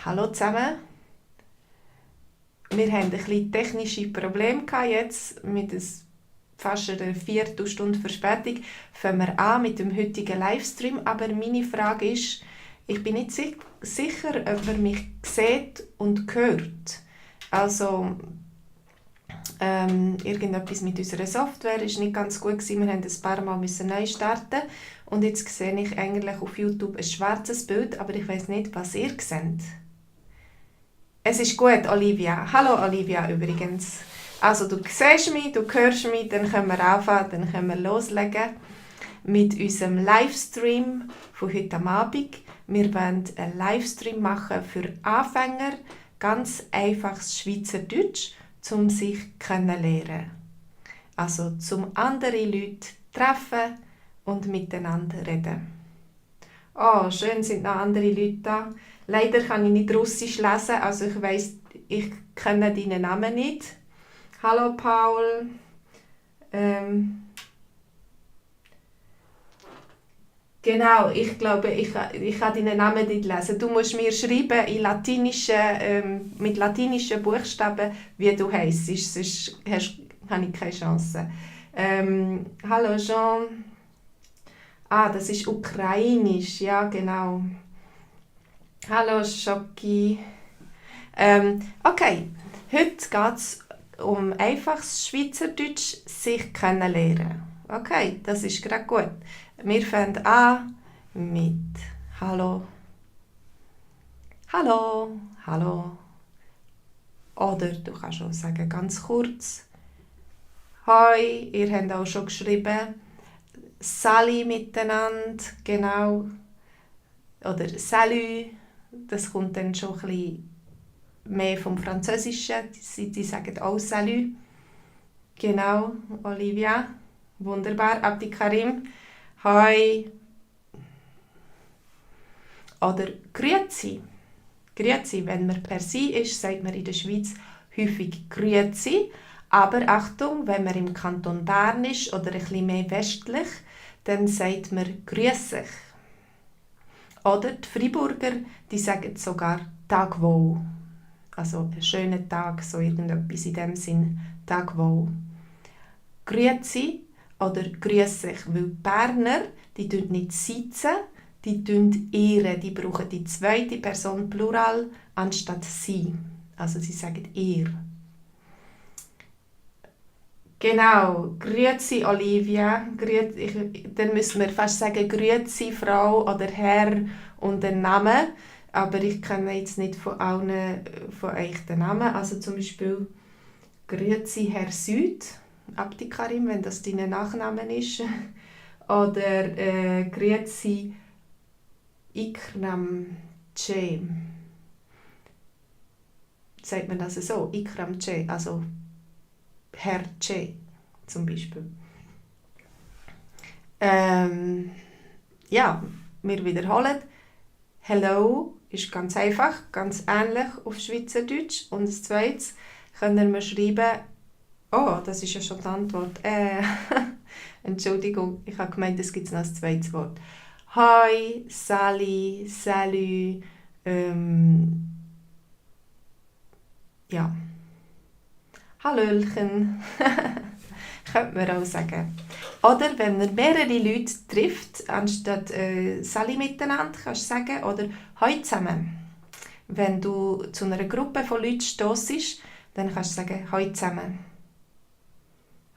Hallo zusammen. Wir hatten ein bisschen technische Probleme jetzt mit fast einer Viertelstunde Verspätung. Fangen wir an mit dem heutigen Livestream. Aber meine Frage ist, ich bin nicht sicher, ob man mich sieht und hört. Also, irgendetwas mit unserer Software ist nicht ganz gut gewesen. Wir mussten ein paar Mal neu starten. Und jetzt sehe ich eigentlich auf YouTube ein schwarzes Bild, aber ich weiß nicht, was ihr seht. Es ist gut, Olivia. Hallo Olivia übrigens. Also du siehst mich, du hörst mich, dann können wir anfangen, dann können wir loslegen mit unserem Livestream von heute Abend. Wir wollen einen Livestream machen für Anfänger, ganz einfaches Schweizerdeutsch, um sich kennenzulernen. Also zum andere Leute treffen und miteinander reden. Oh, schön sind noch andere Leute da. Leider kann ich nicht Russisch lesen, also ich weiss, ich kenne deinen Namen nicht. Hallo Paul. Genau, ich glaube, ich kann deinen Namen nicht lesen. Du musst mir schreiben in mit latinischen Buchstaben, wie du heisst. Sonst habe ich keine Chance. Hallo Jean. Ah, das ist ukrainisch, ja genau. Hallo Schoki. Okay, heute geht es um einfaches Schweizerdeutsch, sich kennenlernen. Okay, das ist gerade gut. Wir fangen an mit Hallo, Hallo, Hallo. Oder du kannst auch sagen ganz kurz Hoi, ihr habt auch schon geschrieben Sali miteinander, genau. Oder Salut, das kommt dann schon ein bisschen mehr vom Französischen. Die sagen auch Salut. Genau, Olivia. Wunderbar. Abdi Karim. Hoi. Oder Grüezi. Grüezi, wenn man per Sie ist, sagt man in der Schweiz häufig Grüezi. Aber Achtung, wenn man im Kanton Bern ist oder ein bisschen mehr westlich, dann sagt man Grüß euch. Oder die Freiburger, die sagen sogar Tag wohl. Also einen schönen Tag, so irgendetwas in dem Sinn. Tag wohl. Grüezi oder grüß euch, weil die Berner, die tun nicht sitzen, die tun ihre, die brauchen die zweite Person Plural anstatt sie. Also sie sagen ihr. Genau, grüezi Olivia, dann müssen wir fast sagen grüezi Frau oder Herr und den Namen, aber ich kenne jetzt nicht von allen von euch den Namen, also zum Beispiel grüezi Herr Süd, Abdi Karim, wenn das dein Nachname ist, oder grüezi Ikram C. Sagt man das so? Ikram C, also Herr C. zum Beispiel. Ja, wir wiederholen. Hello ist ganz einfach, ganz ähnlich auf Schweizerdeutsch. Und das Zweite können wir schreiben, oh, das ist ja schon die Antwort. Entschuldigung, ich habe gemeint, es gibt noch ein zweites Wort. Hoi, Sali, Salü, ja. Hallöchen, könnte man auch sagen. Oder wenn man mehrere Leute trifft, anstatt Sali miteinander, kannst du sagen, oder Hoi zusammen. Wenn du zu einer Gruppe von Leuten stossest, dann kannst du sagen Hoi zusammen.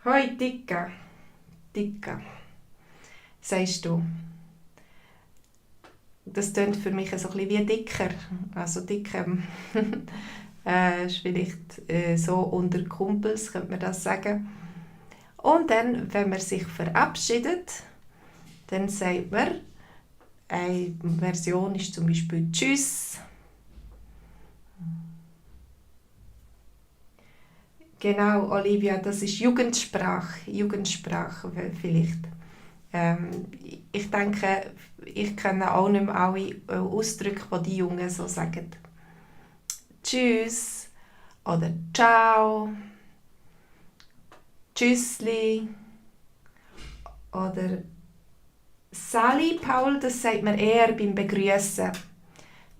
Hoi Dicka, Dicka, sagst du. Das klingt für mich so ein bisschen wie dicker, also dicker. Ist vielleicht so unter Kumpels, könnte man das sagen. Und dann, wenn man sich verabschiedet, dann sagt man, eine Version ist zum Beispiel Tschüss. Genau, Olivia, das ist Jugendsprache vielleicht. Ich denke, ich kenne auch nicht mehr alle Ausdrücke, die die Jungen so sagen. Tschüss oder Ciao, Tschüssli oder Sali, Paul, das sagt man eher beim Begrüßen.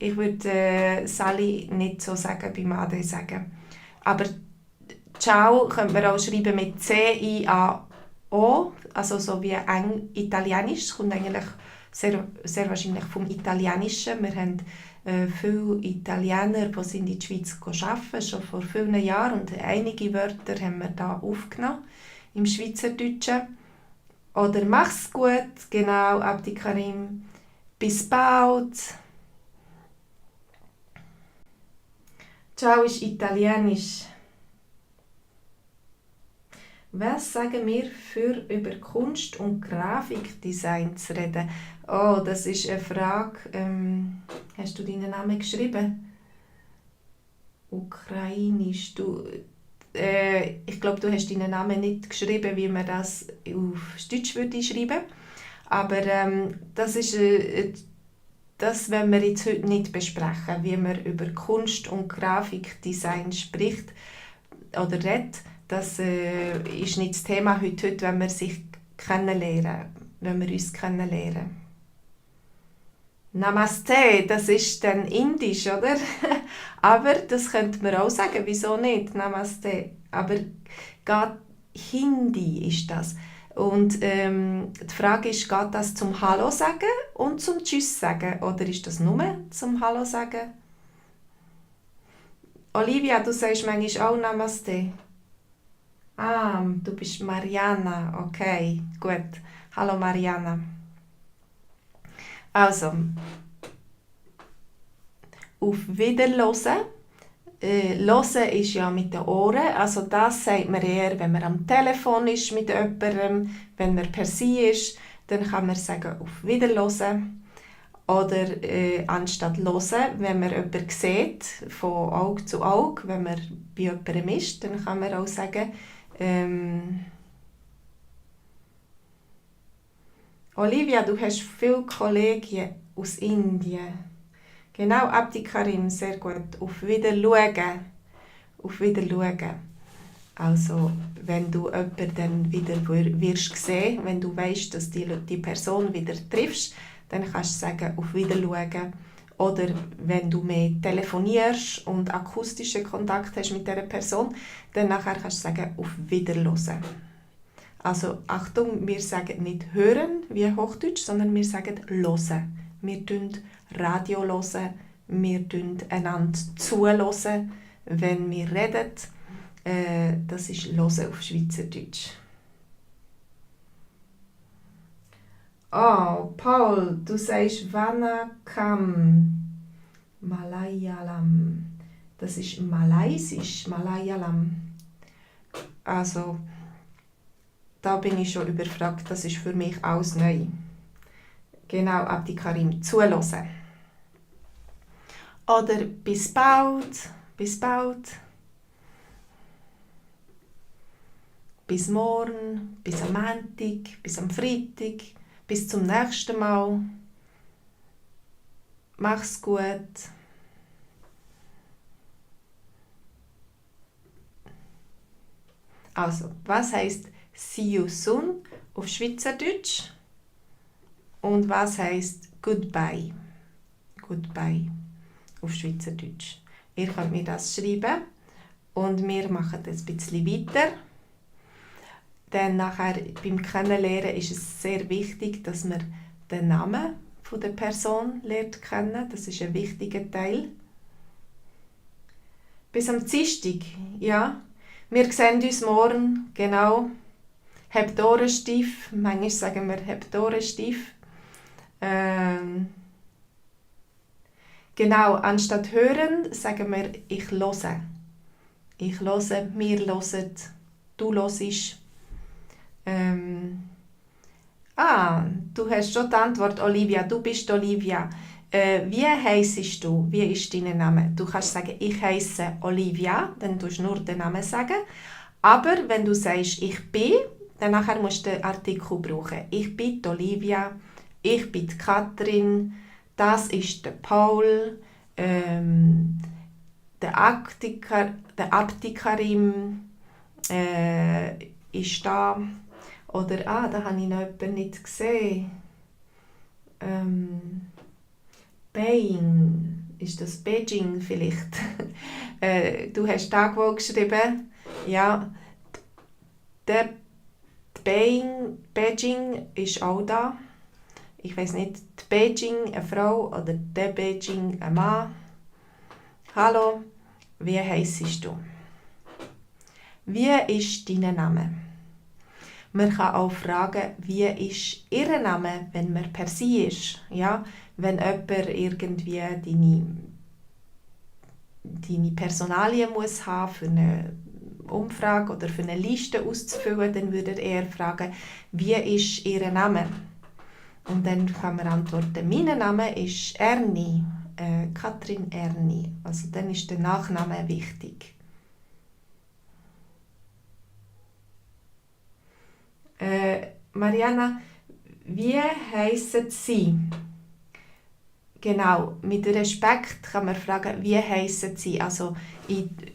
Ich würde Sally nicht so sagen, beim Ade sagen. Aber Ciao könnte man auch schreiben mit C-I-A-O, also so wie Italienisch. Es kommt eigentlich sehr wahrscheinlich vom Italienischen. Wir haben viele Italiener, die sind in die Schweiz arbeiten, schon vor vielen Jahren. Und einige Wörter haben wir da aufgenommen im Schweizerdeutschen. Oder «Mach's gut», genau, Abdi Karim. «Bis bald». «Ciao» ist Italienisch. Was sagen wir für über Kunst- und Grafikdesign zu reden? Oh, das ist eine Frage. Hast du deinen Namen geschrieben? Ukrainisch. Ich glaube, du hast deinen Namen nicht geschrieben, wie man das auf Deutsch würde schreiben. Aber das ist das wollen wir jetzt heute nicht besprechen, wie man über Kunst- und Grafikdesign spricht oder redet. Das ist nicht das Thema heute, wenn wir sich kennenlernen, wenn wir uns kennenlernen. Namaste, das ist dann Indisch, oder? Aber das könnte man auch sagen, wieso nicht? Namaste. Aber Hindi ist das. Und die Frage ist, geht das zum Hallo sagen und zum Tschüss sagen? Oder ist das nur zum Hallo sagen? Olivia, du sagst manchmal auch Namaste. Ah, du bist Mariana. Okay, gut. Hallo Mariana. Also, auf Wiederhören. Hören ist ja mit den Ohren. Also das sagt man eher, wenn man am Telefon ist mit jemandem, wenn man per se ist, dann kann man sagen, auf Wiederhören. Oder anstatt hören, wenn man jemanden sieht, von Auge zu Auge, wenn man bei jemandem ist, dann kann man auch sagen, Olivia, du hast viele Kollegen aus Indien. Genau, Abdi Karim, sehr gut. Auf Wiedersehen. Auf Wiedersehen. Also, wenn du jemanden dann wieder wirst sehen, wenn du weißt, dass die Person wieder triffst, dann kannst du sagen, auf Wiedersehen. Oder wenn du mehr telefonierst und akustischen Kontakt hast mit dieser Person, dann nachher kannst du sagen, auf Wiederhören. Also Achtung, wir sagen nicht hören wie Hochdeutsch, sondern wir sagen hören. Wir hören Radio hören, wir hören einander zuhören, wenn wir reden. Das ist hören auf Schweizerdeutsch. Oh, Paul, du sagst Vanakkam. Malayalam. Das ist Malaysisch, Malayalam. Also, da bin ich schon überfragt, das ist für mich alles neu. Genau, Abdi Karim, zuhören. Oder bis bald, bis bald. Bis morgen, bis am Montag, bis am Freitag, bis zum nächsten Mal. Mach's gut. Also, was heisst See you soon auf Schweizerdeutsch? Und was heisst Goodbye? Goodbye auf Schweizerdeutsch. Ihr könnt mir das schreiben und wir machen das ein bisschen weiter. Dann nachher beim Kennenlernen ist es sehr wichtig, dass man den Namen der Person lernt kennen. Das ist ein wichtiger Teil. Bis am Dienstag, ja. Wir sehen uns morgen, genau. Habt die Ohren steif. Manchmal sagen wir, habt die Ohren steif. Genau, anstatt hören, sagen wir, ich höre. Ich höre, wir hören, du hörst. Du hast schon die Antwort, Olivia. Du bist Olivia. Wie heissest du? Wie ist dein Name? Du kannst sagen, ich heisse Olivia, dann tust du nur den Namen sagen. Aber wenn du sagst, ich bin, dann nachher musst du den Artikel brauchen. Ich bin die Olivia, ich bin die Katrin, das ist der Paul, der Abdi Karim ist da. Oder, da habe ich noch jemanden nicht gesehen. Bain Ist das Beijing vielleicht? Du hast Tagwohl geschrieben. Ja, der Beijing ist auch da. Ich weiß nicht, die Beijing eine Frau oder der Beijing ein Mann. Hallo, wie heissest du? Wie ist dein Name? Man kann auch fragen, wie ist ihr Name, wenn man per Sie ist. Ja? Wenn jemand irgendwie deine Personalien muss haben für eine Umfrage oder für eine Liste auszufüllen, dann würde er eher fragen, wie ist ihr Name? Und dann kann man antworten, mein Name ist Ernie, Katrin Ernie. Also dann ist der Nachname wichtig. Mariana, wie heissen Sie? Genau, mit Respekt kann man fragen, wie heissen Sie? Also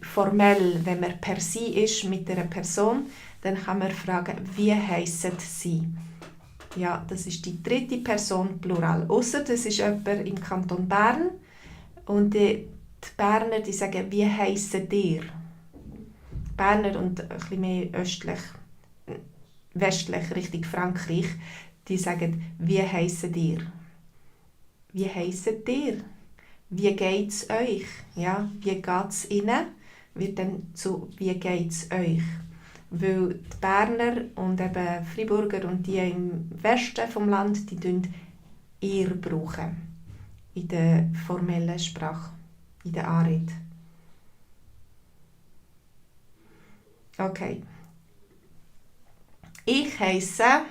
formell, wenn man per Sie ist mit einer Person, dann kann man fragen, wie heissen Sie? Ja, das ist die dritte Person Plural. Ausser das ist jemand im Kanton Bern und die Berner die sagen, wie heissen dir? Berner und ein bisschen mehr östlich, westlich, Richtung Frankreich, die sagen, wie heissen dir? Wie heisset ihr? Wie geht's euch? Ja, wie geht's ihnen? Wird dann zu wie geht's euch? Weil die Berner und eben Freiburger und die im Westen vom Land, die brauchen ihr brauchen in der formellen Sprache, in der Anrede. Okay. Ich heisse.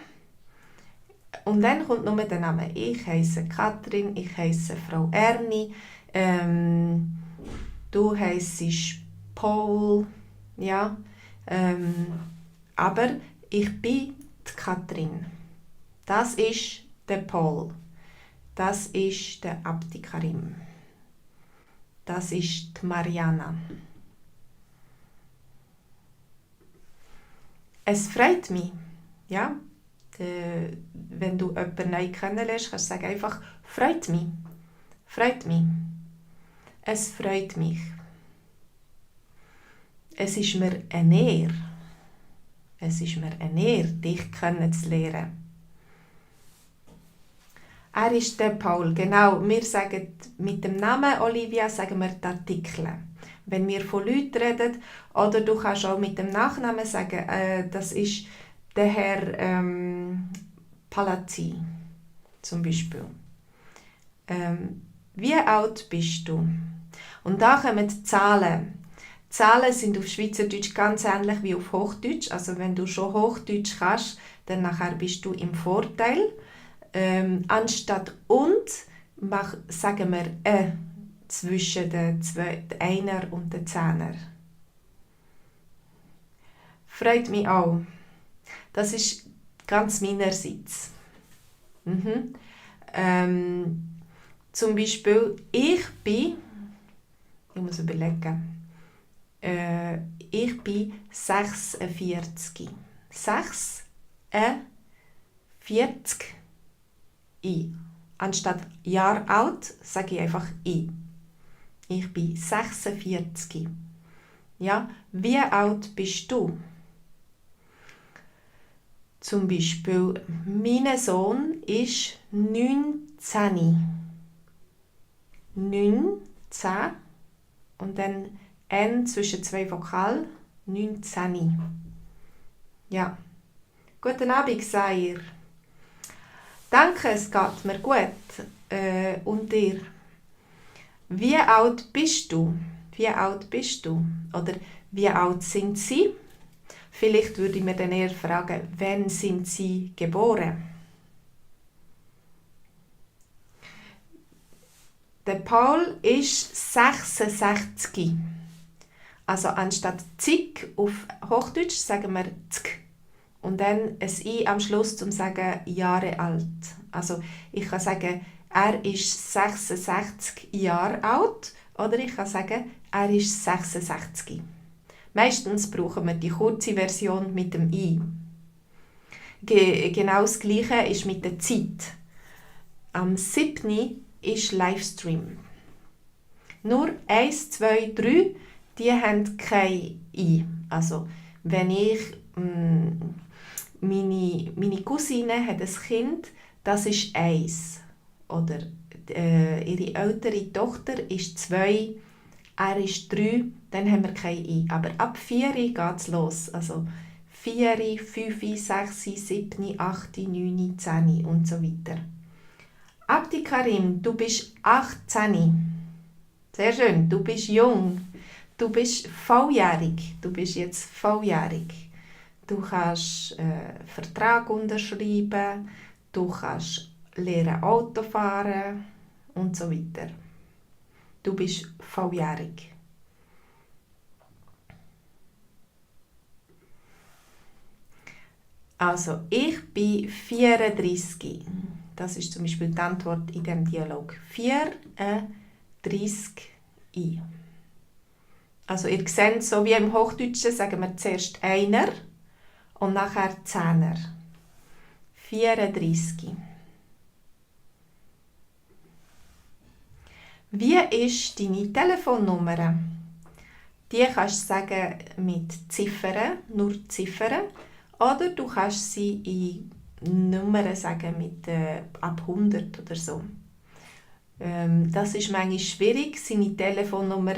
Und dann kommt nur der Name. Ich heisse Katrin, ich heisse Frau Ernie, du heissest Paul, ja, aber ich bin die Katrin. Das ist der Paul. Das ist der Abdi Karim. Das ist die Mariana. Es freut mich, ja. Wenn du jemanden neu kennenlernst, kannst du sagen einfach «freut mich». «Freut mich». «Es freut mich». «Es ist mir eine Ehre». «Es ist mir eine Ehre, dich kennenzulernen». Er ist der Paul, genau. Wir sagen mit dem Namen Olivia sagen wir die Artikel. Wenn wir von Leuten reden, oder du kannst auch mit dem Nachnamen sagen, das ist der Herr Palazzi zum Beispiel. Wie alt bist du? Und da kommen die Zahlen. Die Zahlen sind auf Schweizerdeutsch ganz ähnlich wie auf Hochdeutsch. Also wenn du schon Hochdeutsch kannst, dann nachher bist du im Vorteil. Anstatt und sagen wir zwischen den Einer und den Zehner. Freut mich auch. Das ist ganz meinerseits. Zum Beispiel, ich muss überlegen, ich bin 46. 46. Anstatt Jahr alt sage ich einfach ich. Ich bin 46. Ja, wie alt bist du? Zum Beispiel, mein Sohn ist 19. 19 und dann N zwischen zwei Vokalen, 19. Ja. Guten Abend, Sair. Danke, es geht mir gut. Und dir? Wie alt bist du? Wie alt bist du? Oder wie alt sind Sie? Vielleicht würde ich mir dann eher fragen, wann sind Sie geboren? Der Paul ist 66. Also anstatt zig auf Hochdeutsch sagen wir zk. Und dann ein I am Schluss, um zu sagen Jahre alt. Also ich kann sagen, er ist 66 Jahre alt oder ich kann sagen, er ist 66. Meistens brauchen wir die kurze Version mit dem I. Genau das Gleiche ist mit der Zeit. Am 7. ist Livestream. Nur 1, 2, 3, die haben kein I. Also, wenn ich, meine Cousine hat ein Kind, das ist 1. Oder ihre ältere Tochter ist 2, er ist 3, dann haben wir kein I. Aber ab 4 geht es los. Also 4, 5, 6, 7, 8, 9, 10 und so weiter. Abdi Karim, du bist 18. Sehr schön, du bist jung. Du bist volljährig. Du bist jetzt volljährig. Du kannst Vertrag unterschreiben, du kannst lernen Auto fahren und so weiter. Du bist volljährig. Also, ich bin 34. Das ist zum Beispiel die Antwort in diesem Dialog. 34. Also, ihr seht, so wie im Hochdeutschen sagen wir zuerst einer und nachher Zehner. 34. Wie ist deine Telefonnummer? Die kannst du sagen mit Ziffern, nur Ziffern. Oder du kannst sie in Nummern sagen mit ab 100 oder so. Das ist manchmal schwierig, seine Telefonnummer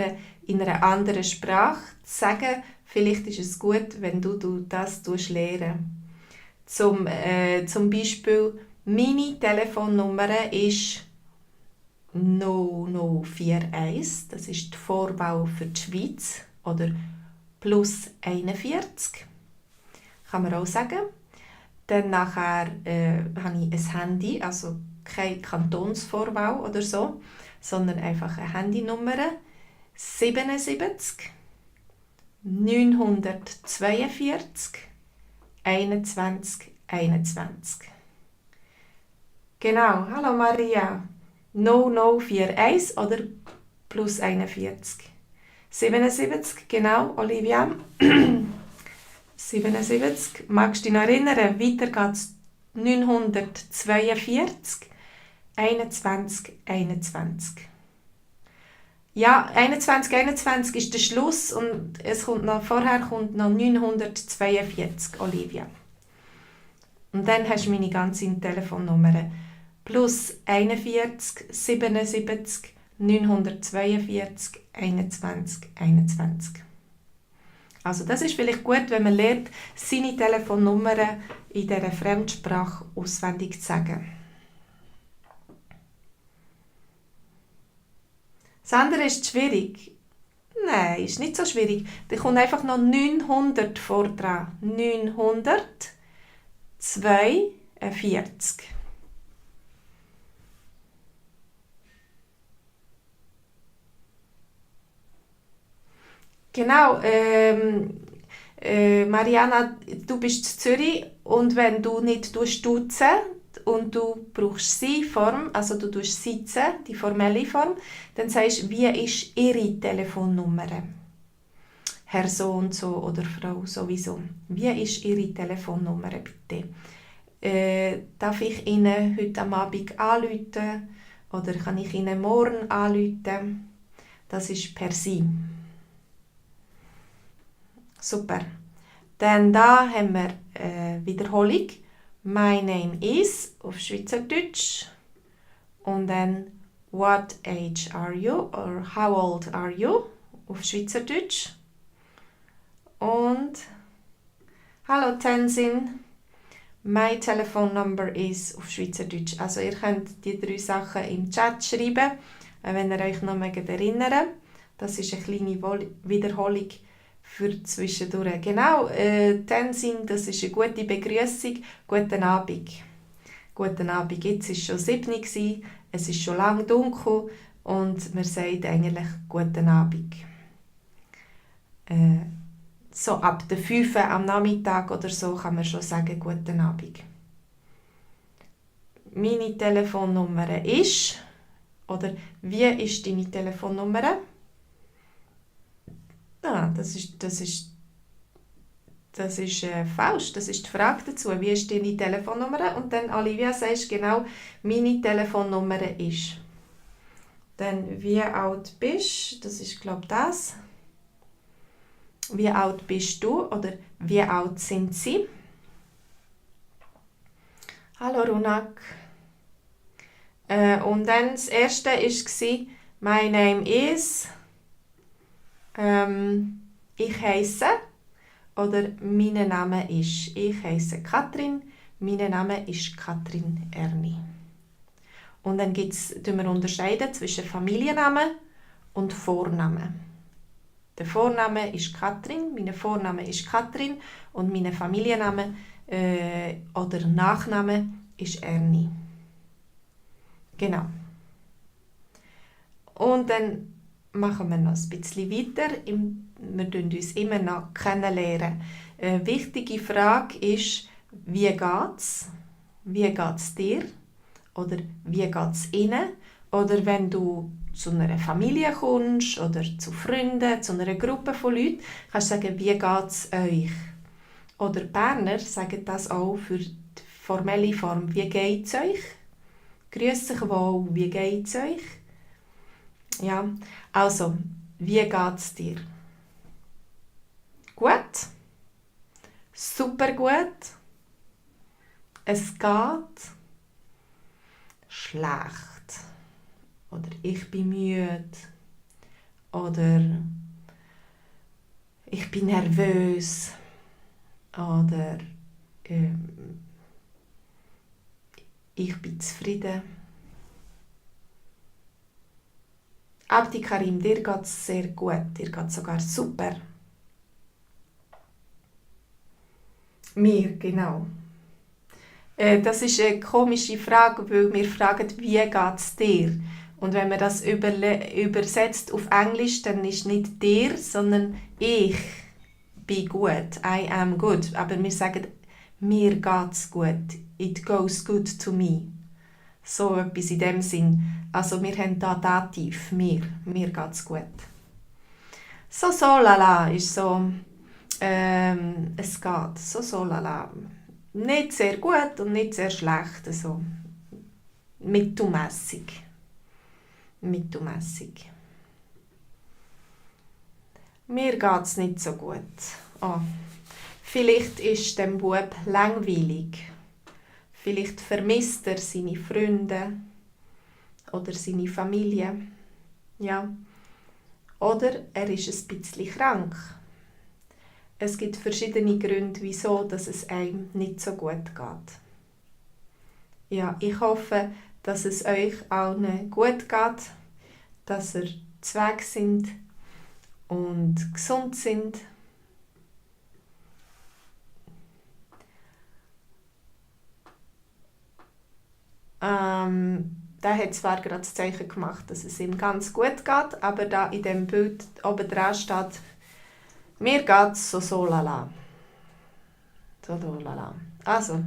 in einer anderen Sprache zu sagen. Vielleicht ist es gut, wenn du das lernst. Zum Beispiel, meine Telefonnummer ist 0041, das ist die Vorwahl für die Schweiz, oder plus 41, kann man auch sagen. Dann nachher habe ich ein Handy, also keine Kantonsvorwahl oder so, sondern einfach eine Handynummer 77 942 21 21. Genau, hallo Maria. 0041 oder plus 41. 77, genau, Olivia. 77, magst du dich noch erinnern? Weiter geht es 942, 21, 21. Ja, 21, 21 ist der Schluss und vorher kommt noch 942, Olivia. Und dann hast du meine ganze Telefonnummer. Plus 41, 77, 942, 21, 21. Also das ist vielleicht gut, wenn man lernt, seine Telefonnummer in dieser Fremdsprache auswendig zu sagen. Das andere ist schwierig. Nein, ist nicht so schwierig. Da kommt einfach noch 900 vor dran. 942. Genau, Mariana, du bist in Zürich und wenn du nicht duzen und du brauchst Sie-Form, also du tust sitzen, die formelle Form, dann sagst du, wie ist Ihre Telefonnummer? Herr so und so oder Frau sowieso. Wie ist Ihre Telefonnummer bitte? Darf ich Ihnen heute am Abend anrufen oder kann ich Ihnen morgen anrufen? Das ist per Sie. Super. Dann da haben wir Wiederholung. My name is auf Schweizerdeutsch. Und dann what age are you or how old are you auf Schweizerdeutsch. Und hallo Tenzin. My telephone number is auf Schweizerdeutsch. Also ihr könnt die 3 Sachen im Chat schreiben, wenn ihr euch noch erinnern. Das ist eine kleine Wiederholung für zwischendurch. Genau, Tenzin, das ist eine gute Begrüßung. Guten Abend. Guten Abend. Jetzt war es schon 7 Uhr, es ist schon lange dunkel und man sagt eigentlich guten Abend. So ab der 5 Uhr am Nachmittag oder so kann man schon sagen guten Abend. Meine Telefonnummer ist, oder wie ist deine Telefonnummer? Das ist falsch. Das ist die Frage dazu. Wie ist deine Telefonnummer? Und dann, Olivia, sagst genau, meine Telefonnummer ist. Dann, wie alt bist du? Das ist, glaube ich, das. Wie alt bist du? Oder wie alt sind sie? Hallo Runak. Und dann das erste war, my name is, ich heiße, oder mein Name ist, ich heiße Katrin, mein Name ist Katrin Erni. Und dann tun wir unterscheiden zwischen Familiennamen und Vornamen. Der Vorname ist Katrin, mein Vorname ist Katrin und mein Familienname oder Nachname ist Erni. Genau. Und dann machen wir noch ein bisschen weiter. Wir lernen uns immer noch kennenlernen. Eine wichtige Frage ist, wie geht's? Wie geht's dir? Oder wie geht's Ihnen? Oder wenn du zu einer Familie kommst oder zu Freunden, zu einer Gruppe von Leuten, kannst du sagen, wie geht's euch? Oder Berner sagen das auch für die formelle Form, wie geht's euch? Grüß euch wohl, wie geht's euch? Ja, also, wie geht's dir? Gut? Super gut? Es geht? Schlecht? Oder ich bin müde? Oder ich bin nervös? Oder ich bin zufrieden? Abdi Karim, dir geht es sehr gut, dir geht es sogar super. Mir, genau. Das ist eine komische Frage, weil wir fragen, wie geht es dir? Und wenn man das übersetzt auf Englisch, dann ist nicht dir, sondern ich bin gut, I am good. Aber wir sagen, mir geht's gut, it goes good to me. So etwas in dem Sinn. Also wir haben da Dativ, mir geht's gut. So lala ist so, es geht, so lala. Nicht sehr gut und nicht sehr schlecht, also mittelmässig. Mittelmässig. Mir geht's nicht so gut. Oh. Vielleicht ist dem Bub langweilig. Vielleicht vermisst er seine Freunde oder seine Familie. Ja. Oder er ist ein bisschen krank. Es gibt verschiedene Gründe, wieso dass es einem nicht so gut geht. Ja, ich hoffe, dass es euch allen gut geht, dass ihr zweig sind und gesund sind. Der hat zwar gerade das Zeichen gemacht, dass es ihm ganz gut geht, aber da in dem Bild oben dran steht, mir geht's so lala. So lala. Also,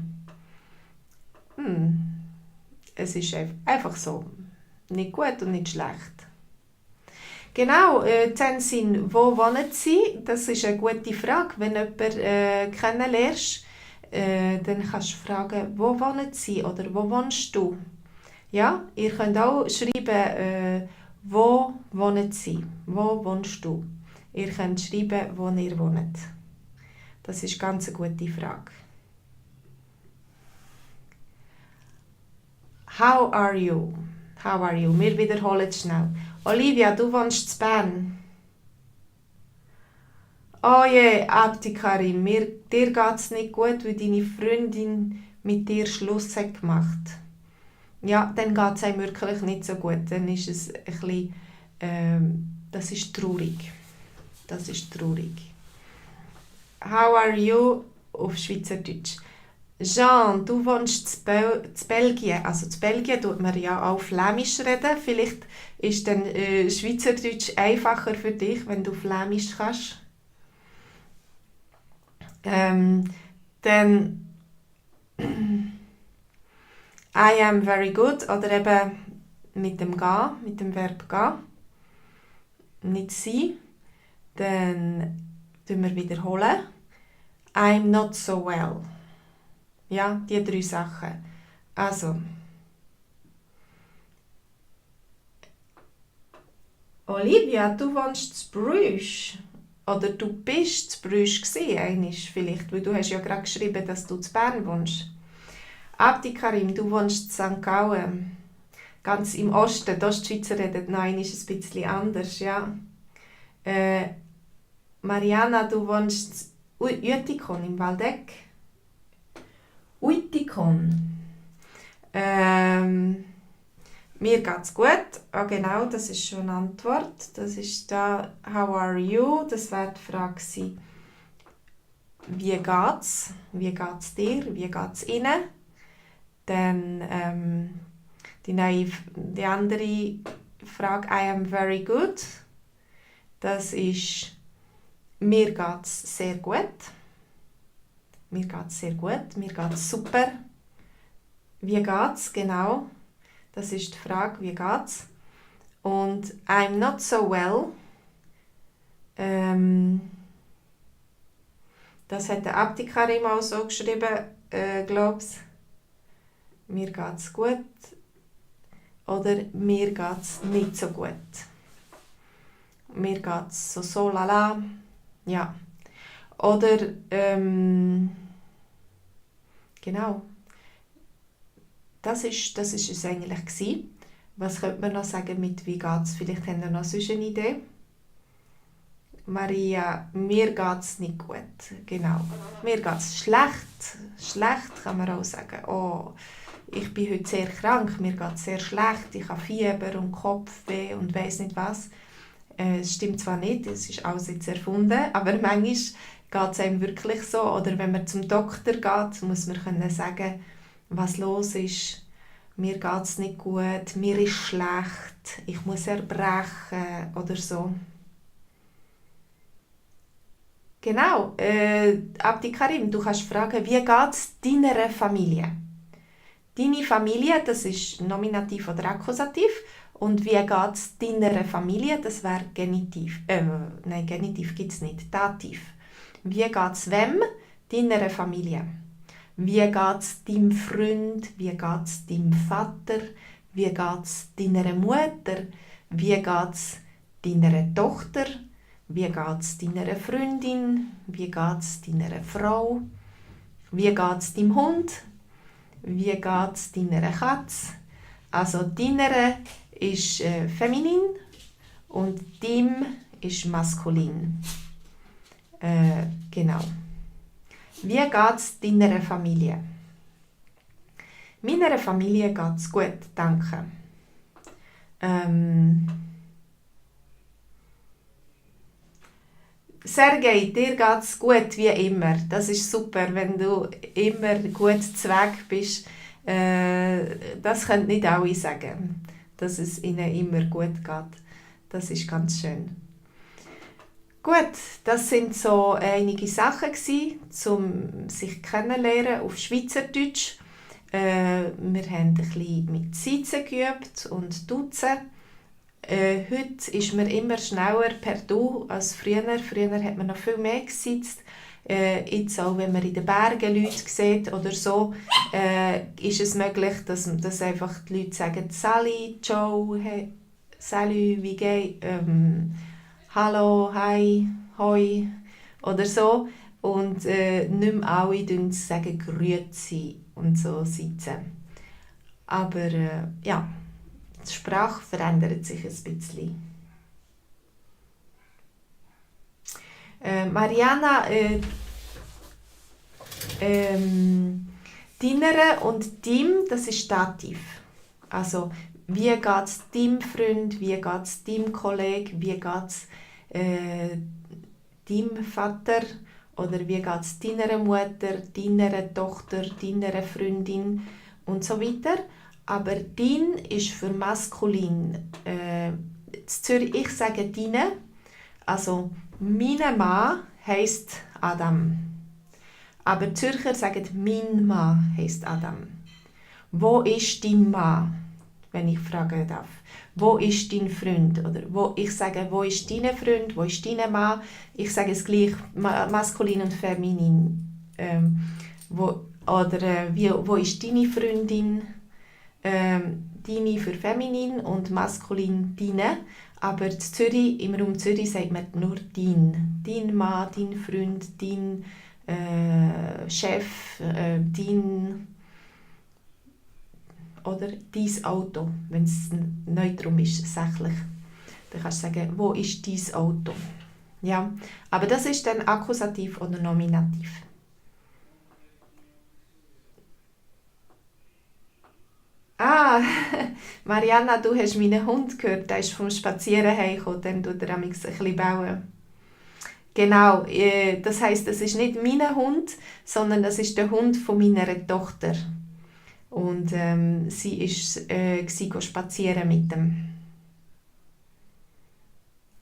es ist einfach so. Nicht gut und nicht schlecht. Genau, dann sind, wo wohnen Sie? Das ist eine gute Frage. Wenn du jemanden kennenlernst, dann kannst du fragen, wo wohnen Sie oder wo wohnst du? Ja, ihr könnt auch schreiben, wo wohnen Sie? Wo wohnst du? Ihr könnt schreiben, wo ihr wohnt. Das ist ganz eine gute Frage. How are you? How are you? Wir wiederholen es schnell. Olivia, du wohnst in Bern. Oh je, Abdi Karim, dir geht es nicht gut, weil deine Freundin mit dir Schluss hat gemacht. Ja, dann geht es einem wirklich nicht so gut. Dann ist es ein bisschen, das ist traurig. Das ist traurig. How are you auf Schweizerdeutsch? Jean, du wohnst in Belgien. Also in Belgien tut man ja auch Flämisch reden. Vielleicht ist dann Schweizerdeutsch einfacher für dich, wenn du Flämisch kannst. Dann I am very good oder eben mit dem Ga, mit dem Verb Ga. Nicht sie. Dann wiederholen wir. I'm not so well. Ja, die 3 Sachen. Also, Olivia, du wohnst zu Bruges. Oder du bist zu Bruges gewesen, einmal vielleicht, weil du hast ja gerade geschrieben, dass du zu Bern wohnst. Abdi Karim, du wohnst zu St. Gallen. Ganz im Osten, da ist die Schweizer reden noch ein bisschen anders, ja. Mariana, du wohnst zu Uetikon im Waldeck. Uitikon. Mir geht's gut. Ah, genau, das ist schon eine Antwort. Das ist da, how are you? Das wäre die Frage gewesen. Wie geht's? Wie geht's dir? Wie geht's Ihnen? Dann die andere Frage, I am very good. Das ist, mir geht's sehr gut. Mir geht's sehr gut. Mir geht's super. Wie geht's? Genau. Das ist die Frage, wie geht's? Und I'm not so well. Das hat der Abdi Karim auch so geschrieben, glaub's. Mir geht's gut. Oder mir geht's nicht so gut. Mir geht's so lala. Ja. Oder, genau. Das ist es eigentlich gewesen. Was könnte man noch sagen mit «Wie geht's?» Vielleicht haben wir noch sonst eine Idee. Maria, mir geht's nicht gut. Genau. Mir geht's schlecht. Schlecht kann man auch sagen. Oh, ich bin heute sehr krank, mir geht's sehr schlecht. Ich habe Fieber und Kopfweh und weiss nicht was. Es stimmt zwar nicht, es ist alles jetzt erfunden, aber manchmal geht es einem wirklich so. Oder wenn man zum Doktor geht, muss man können sagen, was los ist. Mir geht es nicht gut, mir ist schlecht, ich muss erbrechen oder so. Genau, Abdi Karim, du kannst fragen, wie geht es deiner Familie? Deine Familie, das ist Nominativ oder Akkusativ. Und wie geht es deiner Familie? Das wäre Genitiv. Nein, Genitiv gibt es nicht. Dativ. Wie geht es wem? Deiner Familie. Wie geht es deinem Freund? Wie geht es deinem Vater? Wie geht es deiner Mutter? Wie geht es deiner Tochter? Wie geht es deiner Freundin? Wie geht es deiner Frau? Wie geht es deinem Hund? Wie geht es deiner Katze? Also deiner ist feminin und dem ist maskulin. Genau. Wie geht es deiner Familie? Meiner Familie geht es gut, danke. Sergej, dir geht es gut wie immer. Das ist super, wenn du immer gut zu Weg bist. Das können nicht alle sagen, dass es ihnen immer gut geht. Das ist ganz schön. Gut, das sind so einige Sachen um sich kennenlernen auf Schweizerdeutsch. Wir haben ein bisschen mit Siezen geübt und Duzen. Heute ist man immer schneller per Du als früher. Früher hat man noch viel mehr gesitzt. Jetzt auch, wenn man in den Bergen Leute sieht oder so, ist es möglich, dass einfach die Leute sagen «Sali», «Ciao», hey, «Salut», «Wie geht?» «Hallo», «Hi», «Hoi» oder so. Und nicht mehr alle sagen «Grüezi» und so sitzen. Aber ja, die Sprache verändert sich ein bisschen. Mariana, «Dinere» und «dim», das ist Dativ. Also, wie geht es deinem Freund, wie geht es deinem Kollegen, wie geht es deinem Vater oder wie geht es deiner Mutter, deiner Tochter, deiner Freundin und so weiter. Aber «din» ist für maskulin. In Zürich, ich sage «dine», also «meine Mann» heisst Adam. Aber die Zürcher sagen «mein Mann» heisst Adam. Wo ist dein Mann, wenn ich fragen darf? Wo ist dein Freund? Oder ich sage, wo ist dein Freund? Wo ist dein Mann? Ich sage es gleich, maskulin und feminin. Wo ist deine Freundin? Dini für feminin und maskulin Dine. Aber in Zürich, im Raum Zürich sagt man nur Din. Dein Mann, dein Freund, dein Chef, dein oder dein Auto, wenn es neutrum ist, sächlich. Dann kannst du sagen, wo ist dein Auto? Ja, aber das ist dann Akkusativ oder Nominativ. Ah, Marianna, du hast meinen Hund gehört, der ist vom Spazieren heimgekommen, dann tut er manchmal ein bisschen bauen. Genau, das heisst, das ist nicht mein Hund, sondern das ist der Hund von meiner Tochter. Und sie ist spazieren mit dem.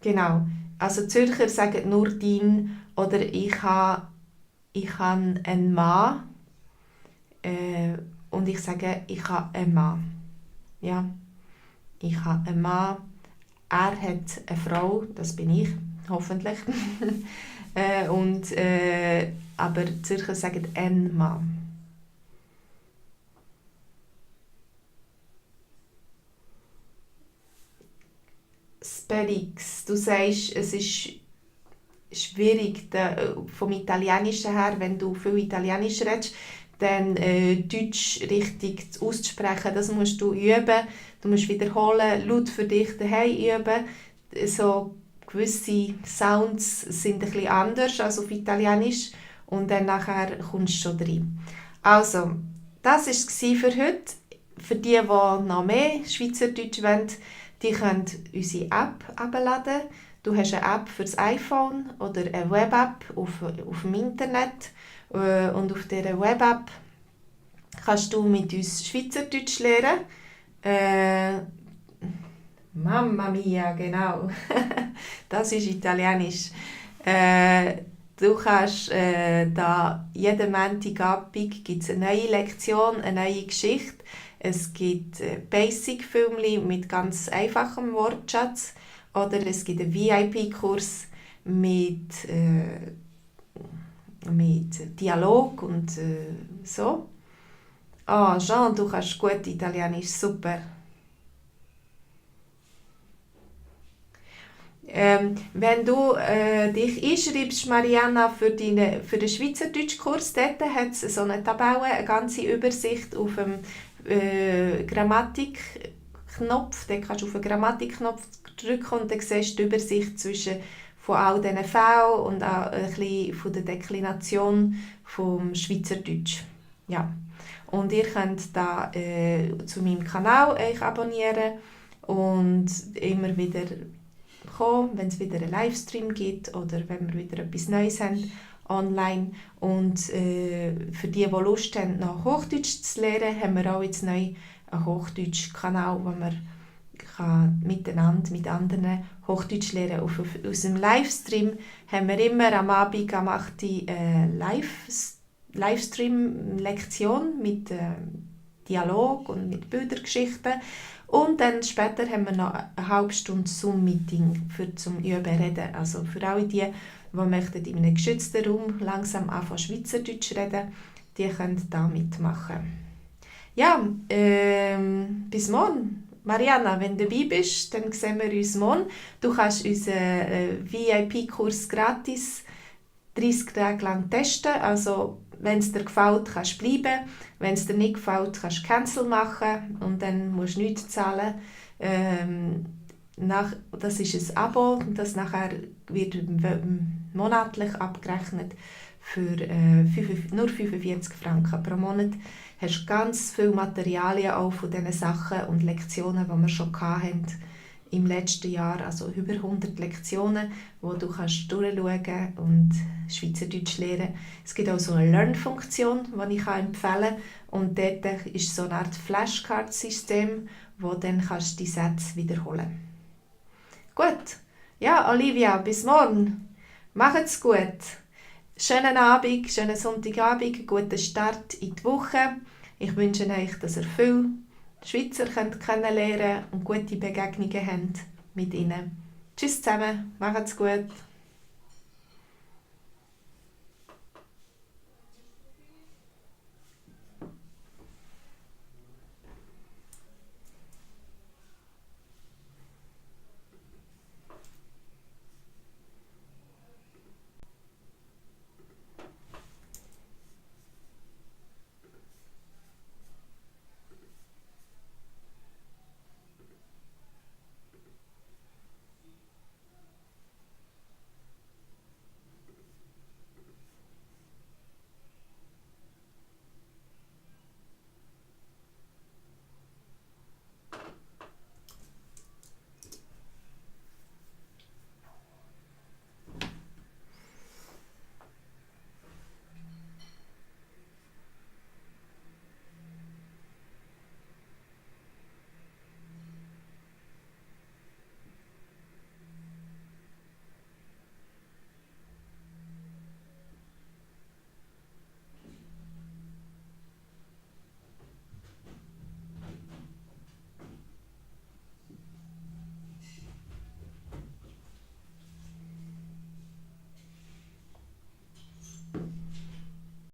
Genau. Also Zürcher sagen nur «din» oder ich habe einen Mann und ich sage «ich habe einen Mann». Ja, ich habe einen Mann, er hat eine Frau, das bin ich, hoffentlich. Aber die Zürcher sagen «ein Mann». Spedix, du sagst, es ist schwierig vom Italienischen her, wenn du viel Italienisch redest, dann Deutsch richtig auszusprechen, das musst du üben, du musst wiederholen, laut für dich daheim üben. So gewisse Sounds sind ein bisschen anders als auf Italienisch und dann nachher kommst du schon rein. Also, das war es für heute. Für die noch mehr Schweizerdeutsch wollen, die können unsere App herunterladen. Du hast eine App für das iPhone oder eine Web-App auf dem Internet. Und auf dieser Web-App kannst du mit uns Schweizerdeutsch lernen. Mamma mia, genau. Das ist Italienisch. Du kannst da jeden Montagabend gibt's eine neue Lektion, eine neue Geschichte. Es gibt Basic-Filme mit ganz einfachem Wortschatz oder es gibt einen VIP-Kurs mit Dialog und so. Ah, Jean, du kannst gut Italienisch, super. Wenn du dich einschreibst, Marianna, für den Schweizerdeutschkurs, dort hat es so eine Tabelle, eine ganze Übersicht auf dem Grammatikknopf. Dort kannst du auf den Grammatikknopf drücken und dann siehst du die Übersicht von all diesen Fällen und auch ein bisschen von der Deklination vom Schweizerdeutsch. Ja. Und ihr könnt da zu meinem Kanal euch abonnieren und immer wieder kommen, wenn es wieder einen Livestream gibt oder wenn wir wieder etwas Neues haben online. Und für die Lust haben, noch Hochdeutsch zu lernen, haben wir auch jetzt neu einen Hochdeutsch-Kanal, wo man miteinander mit anderen Hochdeutsch lernen. Aus dem Livestream haben wir immer am Abend am 8. Livestream-Lektion mit Dialog und mit Bildergeschichten. Und dann später haben wir noch eine halbe Stunde Zoom-Meeting zum Üben reden. Also für alle die möchten in einem geschützten Raum langsam anfangen Schweizerdeutsch reden, die können da mitmachen. Ja, bis morgen. Marianna, wenn du dabei bist, dann sehen wir uns morgen. Du kannst unseren VIP-Kurs gratis 30 Tage lang testen. Also, wenn es dir gefällt, kannst du bleiben. Wenn es dir nicht gefällt, kannst du Cancel machen und dann musst du nichts zahlen. Das ist ein Abo, das nachher wird monatlich abgerechnet für nur 45 Franken pro Monat. Du hast ganz viele Materialien auch von diesen Sachen und Lektionen, die wir schon hatten im letzten Jahr, also über 100 Lektionen, wo du kannst durchschauen und Schweizerdeutsch lernen. Es gibt auch so eine Lernfunktion, die ich empfehlen kann. Und dort ist so eine Art Flashcard-System, wo dann kannst du die Sätze wiederholen. Gut, ja, Olivia, bis morgen. Macht's gut. Schönen Abend, schönen Sonntagabend, guten Start in die Woche. Ich wünsche euch, dass ihr viel Schweizer kennenlernen und gute Begegnungen habt mit ihnen. Tschüss zusammen, macht's gut.